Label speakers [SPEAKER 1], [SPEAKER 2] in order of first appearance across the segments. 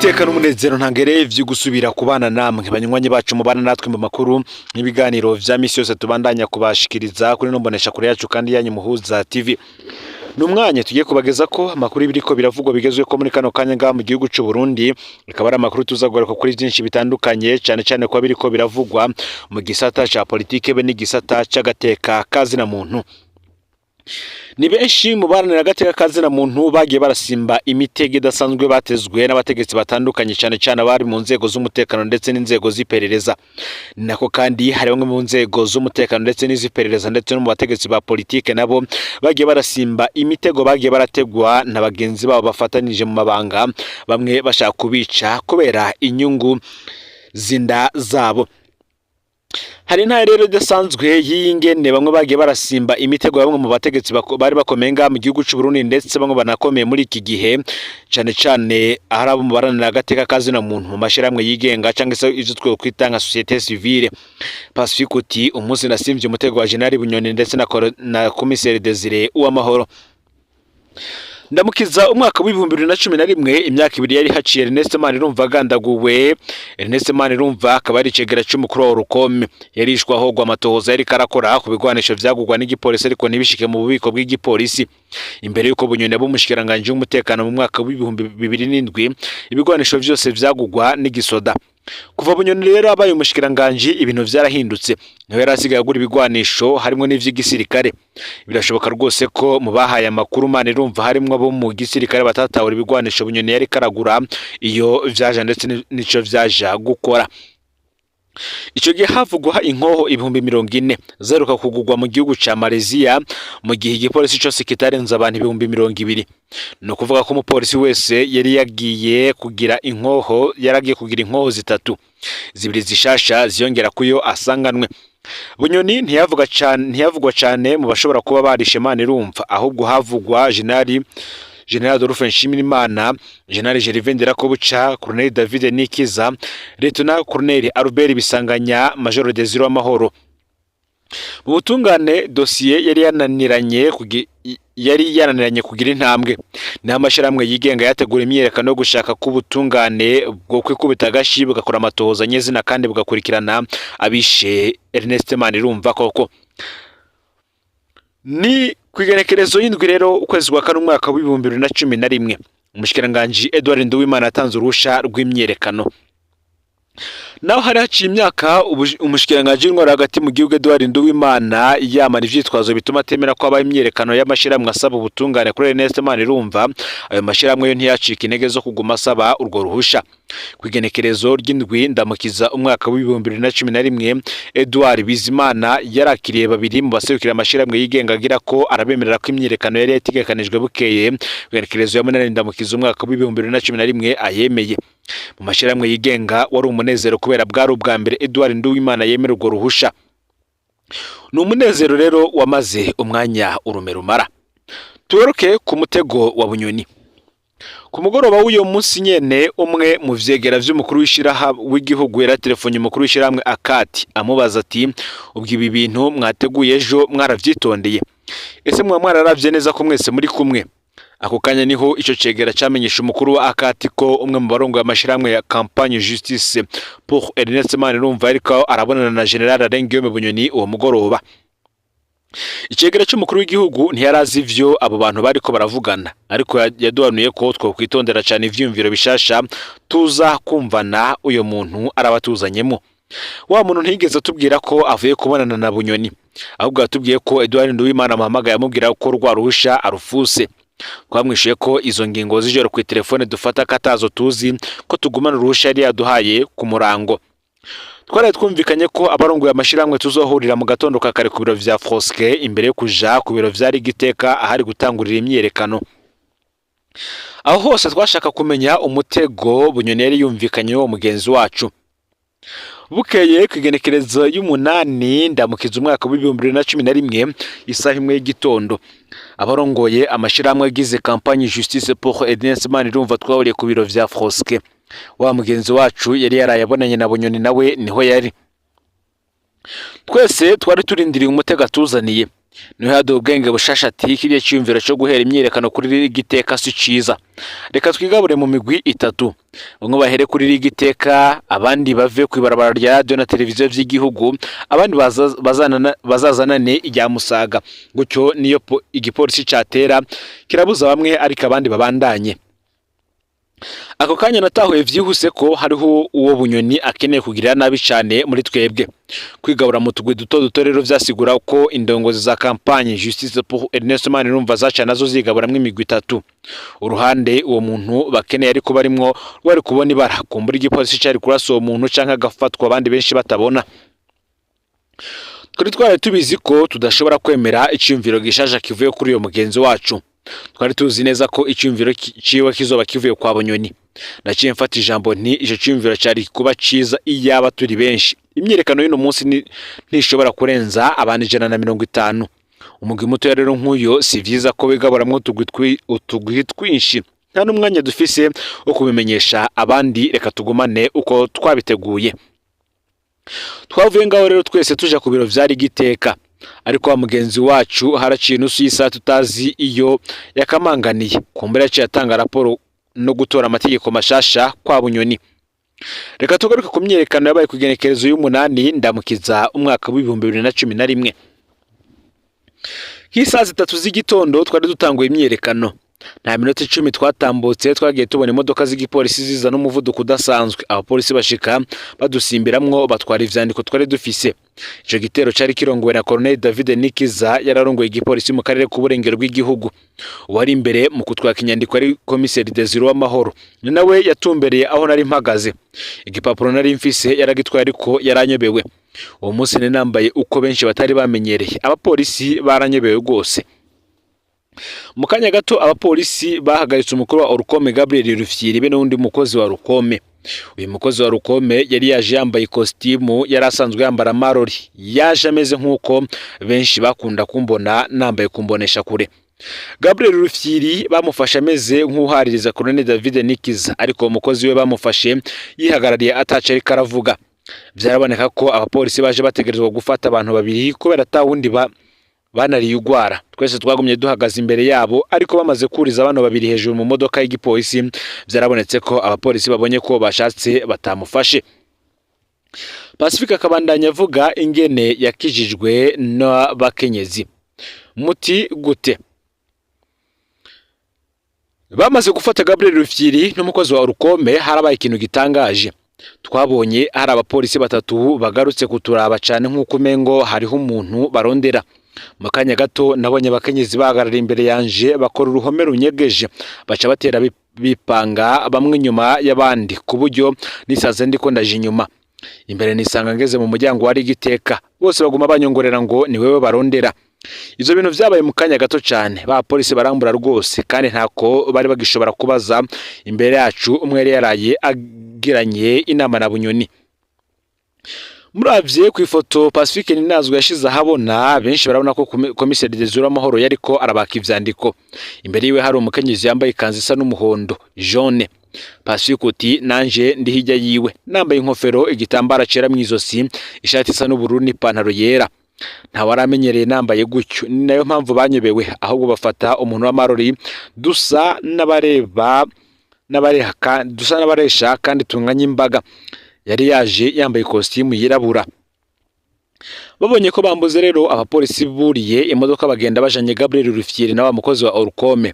[SPEAKER 1] Niteka n'umunezero ntangere vyo gusubira kubana namwe, banywanyi bacu mubana natwe mu makuru n'ibiganiro vya misi yose tubandanya kubashikiriza kuri nombonesha kure yacu kandi yanyu Muhuza TV. Ni umwanya tugiye kubageza ko amakuru y'ibiriko biravugwa bigezweho muri kano kanya ngaha mu gihugu c'u Burundi, akaba ari amakuru tuza kugaruka kuri byinshi bitandukanye, cane cane kuba biriko biravugwa mu gisata ca politike be n'igisata c'agateka kazina muntu. Ni benshi mu baharanira agateka kazina muntu bagiye barasimba imitego idasanzwe batezwe n'abategetsi batandukanye, cyane cyane abari mu nzego z'umutekano ndetse n'inzego z'iperereza. Nako kandi hari bamwe mu nzego z'umutekano ndetse n'iz'iperereza ndetse no mu bategetsi ba politike nabo bagiye barasimba imitego bagiye barategwa na bagenzi babo bafatanije mu mabanga, bamwe bashaka kubica kubera inyungu z'inda zabo. Hari intara rero idasanzwe y'ingene bamwe bagiye barasimba imitego ya bamwe mu bategetsi bari bakomeye ngaha mu gihugu c'u Burundi, ndetse bamwe banakomeye muri iki gihe, cane cane ahari abo mu baharanira agateka kazina muntu mu mashirahamwe yigenga cyangwa se ivyo twokwita nka société civile. Pacifique uti: "Umunsi nasimvye umutego wa General Bunyoni ndetse na Komiseri Desire Uwamahoro." Ndamukiza umwaka w'2011, imyaka 2 yari haciye Ernest Manirumva agandaguwe. Ernest Manirumva akaba ari icegera c'umukuru wa Olucome, yarishwe ahogwa amatohoza yariko arakora ku bigwanisho vyagurwa n'igipolisi ariko ntibishike mu bubiko bw'igipolisi. Imbere y'uko Bunyoni aba umushikiranganji w'umutekano mu mwaka w'2007, ibigwanisho vyose vyagurwa n'igisoda. Kuva Bunyoni rero abaye umushikiranganji, ibintu vyarahindutse, niho yari asigaye agura ibigwanisho harimwo n'ivy'igisirikare. Birashoboka rwose ko mu bahaye amakuru Manirumva harimwo abo mu gisirikare batatahura ibigwanisho Bunyoni yariko aragura iyo vyaja ndetse n'ico vyaja gukora. Ico gihe havugwa inkoho 40,000 zaheruka kugurwa mu gihugu ca Malaysia, mu gihe igipolisi cose kitarenze abantu 20,000. Ni ukuvuga ko umupolisi wese yari yagiye kugira inkoho, yaragiye kugira inkoho zitatu, zibiri zishasha ziyongera kuyo asanganwe. Bunyoni ntiyavuga cane, ntiyavugwa cane mu bashobora kuba barishe Manirumva, ahubwo havugwa General Adolphe Nshimirimana, General Gervais Ndirakobuca, Colonel David Nikiza, Lieutenant Colonel Albert Bisanganya, Major Desire Uwamahoro. Mu butungane dosiye yari yananiranye kugira intambwe, niho amashirahamwe yigenga yategura imyiyerekano yo gushaka ko ubutungane bwo kwikubita agashi bugakora amatohoza nyezina kandi bugakurikirana abishe Ernest Manirumva koko. Ni kw'igenekerezo y'indwi rero ukwezi kwa kane umwaka w'2011, umushikiranganji Edouard Nduwimana yatanze uruhusha rw'imyiyerekano. Naho hari haciye imyaka umushikiranganji w'intwaro hagati mu gihugu Edouard Nduwimana yamara ivyitwazo bituma atemera ko habaho imyiyerekano y'amashirahamwe asaba ubutungane kuri Ernest Manirumva, ayo mashirahamwe yo ntiyacika intege zo kuguma asaba urwo ruhusha. Kw'igenekerezo ry'indwi Ndamukiza umwaka w'2011, Edouard Bizimana yarakiriye babiri mu baserukira amashirahamwe yigenga, agira ko arabemerera ko imyiyerekano yari yategekanijwe bukeye kw'igenekerezo ya munani Ndamukiza umwaka w'2011 ayemeye. Mu mashirahamwe yigenga wari umunezero kubera bwari ubwa mbere Edouard Nduwimana yemera urwo ruhusha. Ni umunezero rero wamaze umwanya urume rumara. Tugaruke ku mutego wa Bunyoni. Ku mugoroba w'uyo munsi nyene, umwe mu vyegera vy'umukuru w'ishirahamwe w'igihugu yaratelefonnye umukuru w'ishirahamwe Akati, amubaza ati: "Ubwo ibi bintu mwateguye ejo mwaravyitondeye? Ese mwa mwararavye neza ko mwese muri kumwe?" Ako kanya niho ico cegera camenyesha umukuru wa Akati ko umwe mu barongoye amashirahamwe ya Campagne Justice pour Ernest Manirumva ariko arabonana na General Alain Guillaume Bunyoni uwo mugoroba. Icegera c'umukuru w'igihugu ntiyarazi ivyo abo bantu bariko baravugana, ariko yaduhanuye ko twokwitondera cane ivyiyumviro bishasha tuza kumvana uyo muntu arabatuzanyemo. Wa muntu ntiyigeze atubwira ko avuye kubonana na Bunyoni, ahubwo yatubwiye ko Edouard Nduwimana amuhamagaye amubwira ko rwa ruhusha arufuse. Twamwishuye ko izo ngingo z'ijoro kw'itelefone dufata ko atazo tuzi, ko tugumana uruhusha yari yaduhaye ku murango. Twaraye twumvikanye ko abarongoye amashirahamwe tuzohurira mu gatondo ka kare ku biro vya Foske imbere yo kuja ku biro vyari Giteka ahari gutangurira imyiyerekano. Aho hose twashaka kumenya umutego Bunyoni yari yumvikanye n'uwo mugenzi wacu. Bukeye kw'igenekerezo y'umunani Ndamukiza umwaka w'2011, isaha 1 y'igitondo, abarongoye amashirahamwe agize Campagne Justice pour Ernest Manirumva twahuriye ku biro vya Foske. Wa mugenzi wacu yari yaraye abonanye na Bunyoni nawe niho yari. Twese twari turindiriye umutego atuzaniye. Niho yaduha ubwenge bushasha ati: "Kiriya ciyumviro co guhera imyiyerekano kuri Rigiteka si ciza. Reka twigabure mu migwi itatu: bamwe bahere kuri Rigiteka, abandi bave kw'ibarabara rya radiyo na televiziyo vy'igihugu, abandi bazazanane irya Musaga. Gutyo niyo igipolisi catera kirabuza bamwe, ariko abandi babandanye." Ako kanya natahuye vyihuse ko hariho uwo Bunyoni akeneye kugirira nabi cane muri twebwe. Kwigabura mu tugwi duto duto rero vyasigura ko indongozi za campagne Justice pour Ernest Manirumva zaca nazo zigaburamwo imigwi itatu. Uruhande uwo muntu bakeneye ariko barimwo rwari kubona ibara, kumbura igipolisi cari kurasa uwo muntu canke agafatwa abandi benshi batabona. Twari twari tubizi ko tudashobora kwemera iciyumviro gishasha kivuye kuri uyo mugenzi wacu. Twari tuzi neza ko iciyumviro ciwe kizoba kivuye kwa Bunyoni. Naciye mfata ijambo nti: "Ico ciyumviro cari kuba ciza iyaba turi benshi. Imyiyerekano y'uno munsi ntishobora kurenza abantu 150. Umugwi mutoya rero nk'uyo si vyiza ko wigaburamwo utugwi twinshi. Nta n'umwanya dufise wo kubimenyesha abandi. Reka tugumane uko twabiteguye." Twavuye ngaho rero twese tuja ku biro vyari Giteka, ariko wa mugenzi wacu haraciye inusu y'isaha tutazi iyo yakamanganiye. Kumbura yaciye atanga raporo no gutora amategeko mashasha kwa Bunyoni. Reka tugaruke ku myiyerekano yabaye ku igenekerezo y'umunani Ndamukiza umwaka w'2011. Nk'isaha 3 z'igitondo twari dutanguye imyiyerekano. Nta minota 10 twatambutse, twagiye tubona imodoka z'igipolisi ziza n'umuvuduko udasanzwe. Abapolisi bashika badusimbiramwo, batwara ivyandiko twari dufise. Ico gitero cari kirongowe na Colonel David Nikiza, yararongoye igipolisi mu karere k'uburengero bw'igihugu. Uwari imbere mu kutwaka inyandiko ari komiseri Desire Uwamahoro, ni nawe yatumbereye aho nari mpagaze. Igipapuro nari mfise yaragitwaye, ariko yaranyobewe. Uwo munsi nari nambaye uko benshi batari bamenyereye. Abapolisi baranyobewe rwose. Mu kanya gato abapolisi bahagaritse umukuru wa Orukome Gabriel Rufyiri be n'undi mukozi wa Rukome. Uyu mukozi wa Rukome yari yaje yambaye ikositimu, yari asanzwe yambara amarori. Yaje ameze nk'uko benshi bakunda kumbona nambaye kumbonesha kure. Gabriel Rufyiri bamufashe ameze nk'uhaririza Colonel David Nikiza, ariko uwo mukozi we bamufashe yihagarariye, ataco ariko aravuga. Vyaraboneka ko abapolisi baje bategerezwa gufata abantu babiri kubera ata wundi banariye ugwara. Twese twagumye duhagaze imbere yabo, ariko bamaze kuriza bano babiri hejuru mu modoka y'igipolisi, vyarabonetse ko abapolisi babonye ko bashatse batamufashe. Pacifique akabandanya avuga ingene yakijijwe n'abakenyezi. Muti gute? Bamaze gufata Gabriel Rufyiri n'umukozi wa Orukome, harabaye ikintu gitangaje. Twabonye hari abapolisi batatu bagarutse kuturaba cane nk'uko umengo hariho umuntu barondera. Mu kanya gato nabonye abakenyezi bahagarara imbere yanje, bakora uruhome runyegeje, baca batera bipanga bamwe inyuma y'abandi, ku buryo nisanze ndiko ndaje inyuma imbere, nisanga ngeze mu muryango wari Igiteka. Bose baguma banyongorera ngo ni wewe barondera. Ivyo bintu vyabaye mu kanya gato cane. Ba polisi barambura rwose, kandi ntako bari bagishobora kubaza imbere yacu. Umwe yari yaraye agiranye inama na Bunyoni. Muravye ku ifoto Pacifique Ninazwe yashize ahabona, benshi barabona ko komiseri Desire Amahoro yariko arabaka ivyandiko. Imbere yiwe hari umukenyezi yambaye ikanzu isa n'umuhondo, jaune. Pacifique uti nanje ndi hirya yiwe, nambaye inkofero, igitambara cera mw'izosi, ishati isa n'ubururu n'ipantaro yera. Ntawaramenyereye nambaye gutyo, ni nayo mpamvu banyobewe, ahubwo bafata umuntu w'amarori dusa n'abareba n'abareha dusa n'abaresha kandi tunganya imbaga. Yari yaje yambaye ikositimu yirabura. Babonye ko bambuze rero, abapolisi buriye imodoka bagenda bajanye Gabriel Rufyiri na wa mukozi wa Orukome.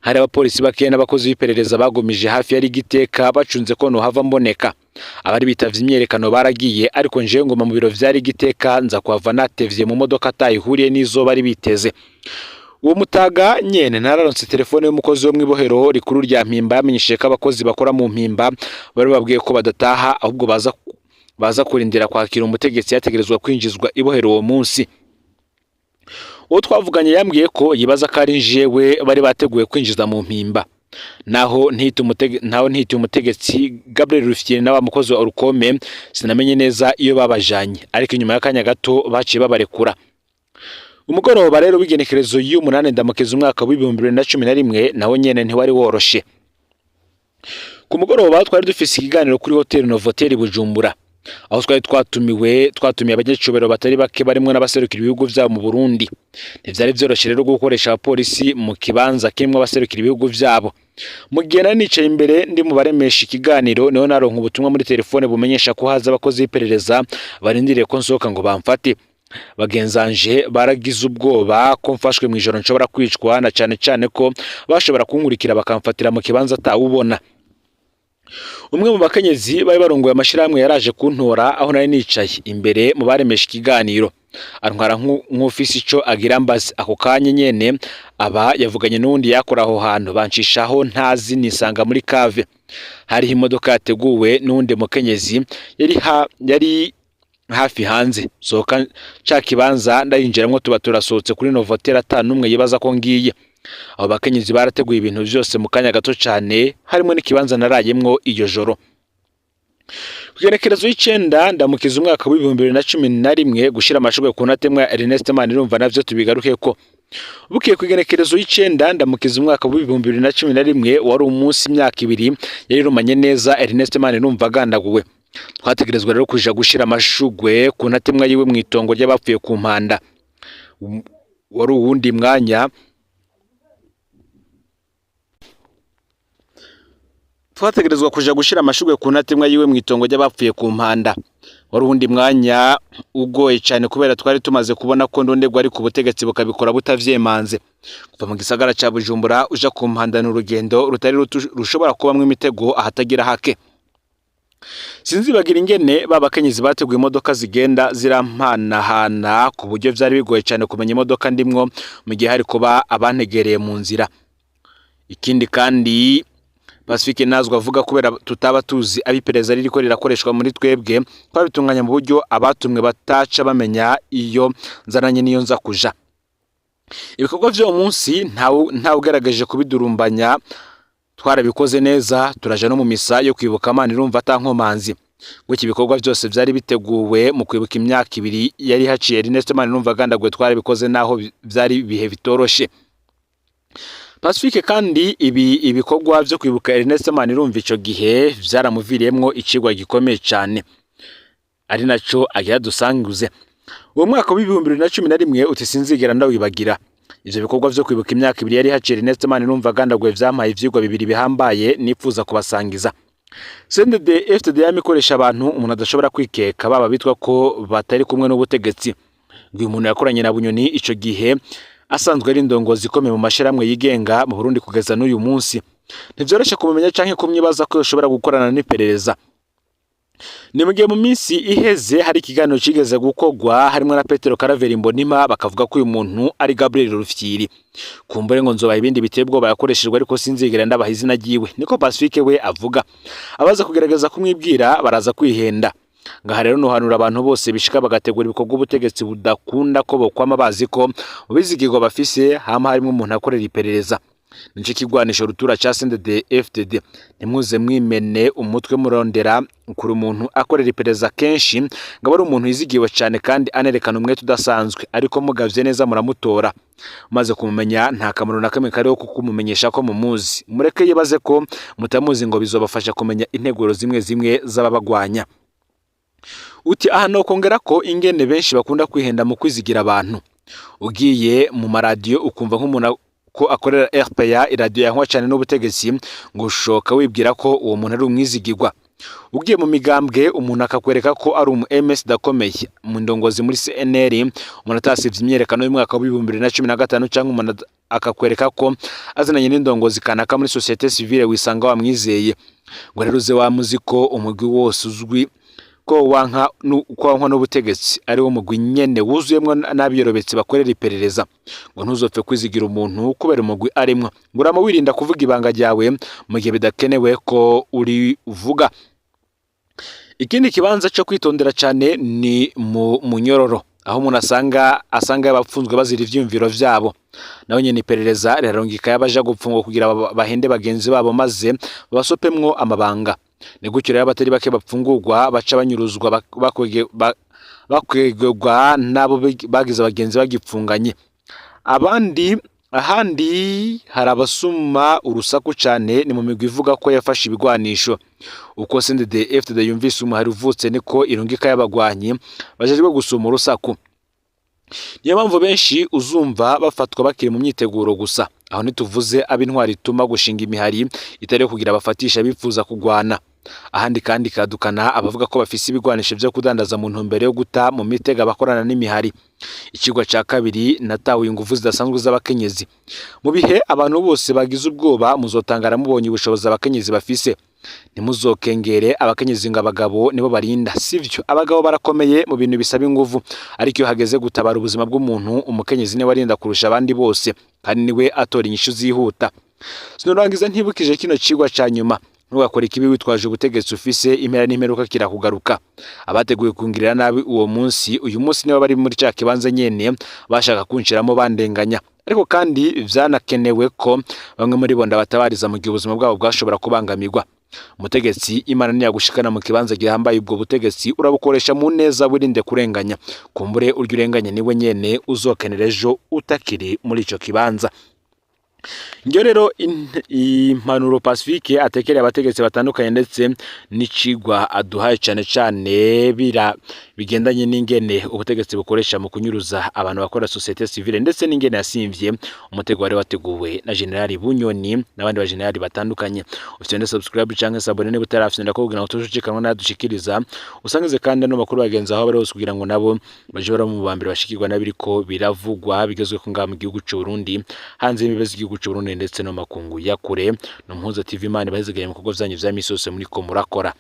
[SPEAKER 1] Hari abapolisi bakeya n'abakozi b'iperereza bagumije hafi yari Giteka, bacunze ko nohava mboneka. Abari bitavye imyerekano baragiye, ariko njewe nguma mu biro vyari Giteka. Nza kuhava natevye mu modoka atayihuriye n'izo bari biteze. Uwo mutaga nyene nararonse telefone y'umukozi wo mw'ibohero rikuru rya Mpimba, yamenyesheje ko abakozi bakora mu Mpimba bari babwiye ko badataha, ahubwo baza kurindira kwakira umutegetsi yategerezwa kwinjizwa ibohero uwo munsi. Uwo twavuganye yambwiye ko yibaza ko ari jewe bari bateguye kwinjiza mu Mpimba. Naho ntite umutegetsi Gabriel Rufyiri na wa mukozi wa Orukome, sinamenye neza iyo babajanye, ariko inyuma y'akanya gato baciye babarekura. Umugoroba rero w'igenekerezo y'umunani Ndamukiza umwaka w'2011 nawo nyene ntiwari woroshe. Ku mugoroba twari dufise ikiganiro kuri hoteli Novotel Bujumbura. Aho twari twatumiwe, twatumiye abanyacyubahiro batari bake barimwo n'abaserukira ibihugu vyabo mu Burundi. Ntivyari vyoroshe rero gukoresha abapolisi mu kibanza kirimwo abaserukira ibihugu vyabo. Mu gihe nari nicaye imbere ndi mu baremesha ikiganiro, niho naronka ubutumwa muri telefone bumenyesha ko haza abakozi b'iperereza barindiriye ko nsohoka ngo bamfate. Bagenzanje baragize ubwoba ko mfashwe mw'ijoro nshobora kwicwa, na cane cane ko bashobora kunkurikira bakamfatira mu kibanza atawubona. Umwe mu bakenyezi bari barongoye amashirahamwe yaraje kuntora aho nari nicaye imbere mu baremesha ikiganiro, antwara nk'ufise ico agira mbaze. Ako kanya nyene aba yavuganye n'uwundi yakora aho hantu, bancishaho ntazi, nisanga muri cave. Hariho imodoka yateguwe n'uwundi mukenyezi yari hafi hanze. Sohoka ca kibanza ndayinjiramwo, tuba turasohotse kuri Novotel ata n'umwe yibaza ko ngiye. Abo bakenyezi barateguye ibintu vyose mu kanya gato cane, harimwo n'ikibanza narayemwo iryo joro. Kw'igenekerezo y'icenda ndamukiza umwaka w'2011, gushira amashurwe ku ntatemwa ya Ernest Manirumva navyo tubigarukeko. Bukeye kw'igenekerezo y'icenda ndamukiza umwaka w'2011, wari umunsi imyaka 2 yari irumanye neza Ernest Manirumva agandaguwe. Twategerezwa rero kuja gushira amashurwe ku ntatemwa yiwe mw'itongo ry'abapfuye ku Mpanda. Wari uwundi mwanya twategerezwa kuja gushira amashurwe ku ntatemwa yiwe mw'itongo ry'abapfuye ku Mpanda. Wari uwundi mwanya ugoye cane kubera twari tumaze kubona ko Ndondegwa ari ku butegetsi bukabikora butavyemanze. Kuva mu gisagara ca Bujumbura uja ku Mpanda ni urugendo rutari rushobora kubamwo imitego ahatagira hake. Sinzibagira ingene ba bakenyezi bateguye imodoka zigenda zirampanahana, ku buryo vyari bigoye cane kumenya imodoka ndimwo mu gihe hari kuba abantegereye mu nzira. Ikindi kandi Pacifique Nazwa avuga, kubera tutaba tuzi abiperereza ririko rirakoreshwa muri twebwe, twabitunganya mu buryo abatumwe bataca bamenya iyo nzananye n'iyo nza kuja. Ibikorwa vy'uwo munsi ntawugerageje kubidurumbanya, twarabikoze neza, turaja no mu misa yo kwibuka Manirumva atankomanzi. Gutyo ibikorwa vyose vyari biteguwe mu kwibuka imyaka 2 yari haciye Ernest Manirumva agandaguwe, twarabikoze naho vyari ibihe bitoroshe. Pacifique kandi ibi ibikorwa vyo kwibuka Ernest Manirumva ico gihe vyaramuviriyemwo icigwa gikomeye cane, ari naco agira dusanguze. Uwo mwaka w'2011 uti sinzigera ndawibagira. Ivyo bikorwa vyo kwibuka imyaka 2 yari haciye Ernest Manirumva agandaguwe vyampaye ivyigwa 2 bihambaye nipfuza kubasangiza. CNDD FDD yama ikoresha abantu umuntu adashobora kwikeka, baba bitwa ko batari kumwe n'ubutegetsi. Ngo uyu muntu yakoranye na Bunyoni ico gihe asanzwe ari indongozi ikomeye mu mashirahamwe yigenga mu Burundi kugeza n'uyu munsi. Ntivyoroshe kumumenya canke kumwibaza ko yoshobora gukorana n'iperereza. Ni mu gihe mu minsi iheze hari ikiganiro cigeze gukorwa harimwo na Petero Karaveri Mbonimpa, bakavuga ko uyu muntu ari Gabriel Rufyiri. Kumbure ngo nzobaha ibindi biteye ubwoba yakoreshejwe, ariko sinzigera ndabaha izina ryiwe, niko Pacifique we avuga. Abaza kugerageza kumwibwira baraza kwihenda. Ngaha rero nohanura abantu bose bishika bagategura ibikorwa ubutegetsi budakunda ko bokwama bazi ko mu bizigirwa bafise hama harimwo umuntu akorera iperereza. Nico kigwanisho rutura ca CNDD FDD. Ntimuze mwimene umutwe murondera kuri umuntu akorera iperereza, kenshi ngo ari umuntu yizigiwe cane kandi anerekana umwete udasanzwe, ariko mugavye neza muramutora. Maze kumumenya nta kamaro na kamwe kariho kukumumenyesha ko mumuzi. Mureke yibaze ko mutamuzi, ngo bizobafasha kumenya integuro zimwe zimwe z'ababagwanya. Uti aha nokongera ko ingene benshi bakunda kwihenda mu kwizigira abantu. Ugiye mu maradiyo ukumva nk'umuntu ko akorera RPA, iradiyo yankwa cane n'ubutegetsi, ngo ushoka wibwira ko uwo muntu ari umwizigirwa. Ugiye mu migambwe umuntu akakwereka ko ari umu MS dakomeye mu ndongozi muri CNL, umuntu atasivye imyerekano y'umwaka w'2015, canke umuntu akakwereka ko azinanye n'indongozi kanaka muri société civile, wisanga wamwizeye. Ngo rero uze wamuzi ko umugwi wose uzwi ko wanka ko wankwa n'ubutegetsi ari wo mugwi nyene wuzuyemwo n'abiyorobetse bakorera iperereza. Ngo ntuzopfe kwizigira umuntu kubera umugwi arimwo. Ngo urama wirinda kuvuga ibanga ryawe mu gihe bidakenewe ko urivuga. Ikindi kibanza co kwitondera cane ni mu munyororo, aho umuntu asanga abapfunzwe bazira ivyiyumviro vyabo. Naho nyene iperereza rirarungika y'abaja gupfungwa kugira bahende bagenzi babo maze babasopemwo amabanga. Ni gutyo rero abatari bake bapfungurwa baca banyuruzwa bakwegegwa n'abo bagize abagenzi bagipfunganye. Abandi Ahandi hari abasuma urusaku cane, ni mu migwi ivuga ko yafashe ibigwanisho. Uko CNDD FDD yumvise umuhari uvutse, niko irungika y'abagwanyi bajejwe gusuma urusaku. Niyo mpamvu benshi uzumva bafatwa bakiri mu myiteguro gusa. Aho ntituvuze ab'intwari ituma gushinga imihari itari iyo kugira bafatisha abifuza kugwana. Ahandi kandi kadukana abavuga ko bafise ibigwanisho vyo kudandaza mu ntumbero yo guta mu mitego abakorana n'imihari. Ikigwa ca kabiri natahuye inguvu zidasanzwe z'abakenyezi. Mu bihe abantu bose bagize ubwoba, muzotangara mubonye ubushobozi abakenyezi bafise. Ntimuzokengere abakenyezi ngo abagabo nibo barinda, sivyo. Abagabo barakomeye mu bintu bisaba inguvu, ariko iyo hageze gutabara ubuzima bw'umuntu, umukenyezi niwe arinda kurusha abandi bose, kandi niwe atora inyishu zihuta. Sinorangiza ntibukije kino cigwa ca nyuma: ntugakore ikibi witwaje ubutegetsi ufise, impera n'imperuka kirakugaruka. Abateguye kungirira nabi uwo munsi, uyu munsi nibo bari muri ca kibanza nyene bashaka kunshiramo bandenganya. Ariko kandi vyanakenewe ko bamwe muri bo ndabatabariza mu gihe ubuzima bwabo bwashobora kubangamirwa. Umutegetsi Imana niyagushikana mu kibanza gihambaye, ubwo butegetsi urabukoresha mu neza, wirinde kurenganya. Kumbure urya urenganya niwe nyene uzokenera ejo utakiri muri ico kibanza. Ngiyo rero impanuro Pacifique atekereye abategetsi batandukanye, ndetse n'icigwa aduhaye cane cane bira bigendanye n'ingene ubutegetsi bukoresha mu kunyuruza abantu bakora société civile, ndetse n'ingene yasimvye umutego wari wateguwe na General Bunyoni n'abandi ba generali batandukanye. Ufite subscribe canke s'abonner niba utarafyonda ko kugira ngo tujucikanwa nadushikiriza, usangize kandi ano makuru bagenzi aho bari hose kugira ngo nabo baje bara mu bambere bashikirwa n'abiriko biravugwa bigezwe ko ngaha mu gihugu c'u Burundi, hanze y'imbibe z'igihugu c'u Burundi, ndetse no makungu ya kure. No Mpuza TV, Imana ibahezegaye mu bikorwa vyanyu vya misi yose muriko murakora.